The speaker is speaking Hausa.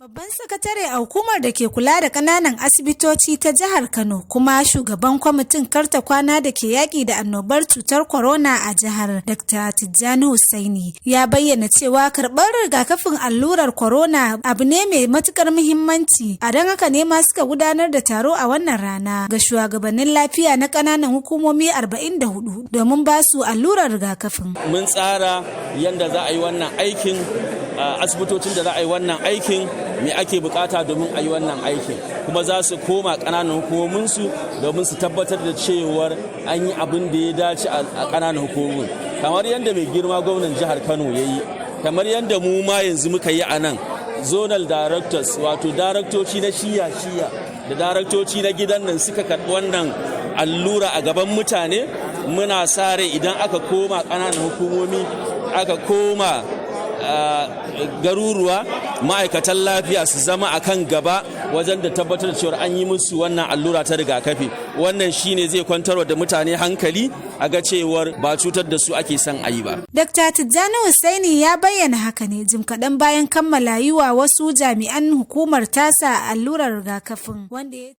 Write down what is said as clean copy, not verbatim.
Babban sakatare a hukumar da ke kula da ƙananan asibitoci ta jihar Kano kuma shugaban kwamitin karta kwana da ke yaƙi da annobar cutar corona a jihar, Dr. Tijjani Hussaini, ya bayyana cewa karɓar rigakafin allurar corona abu ne mai matukar muhimmanci. A don haka ne ma suka gudanar da taro a wannan rana ga shugabannin lafiya na ƙananan hukumomi 44 domin ba su allurar rigakafin. Mun tsara yadda za a yi wannan aikin, asibitocin da za a yi wannan aikin, me ake bukata domin a yi wannan aikin, kuma za su koma ƙananan hukumominsu domin su tabbatar da cewar an yi abin da ya dace a ƙananan hukumomin, kamar yadda mai girma gwamnan jihar Kano ya yi, kamar yadda mu ma yanzu muka yi a nan. Zonal directors, wato daraktoci na shiya-shiya da daraktoci na gidan nan, suka karɓi wannan allura a gaban mutane. Muna sa rai idan aka koma ƙananan hukumomi, aka koma garuruwa, ma'aikatan lafiya su zama a kan gaba wajen da tabbatar cewa an yi musu wannan allura ta rigakafi. Wannan shine zai kwantarwa da mutane hankali a ga cewar ba cutar da su ake son a yi ba. Dr. Tijjani Hussaini ya bayyana haka ne jim kaɗan bayan kammala yi wa wasu jami'an hukumar tasa allurar rigakafin wanda ya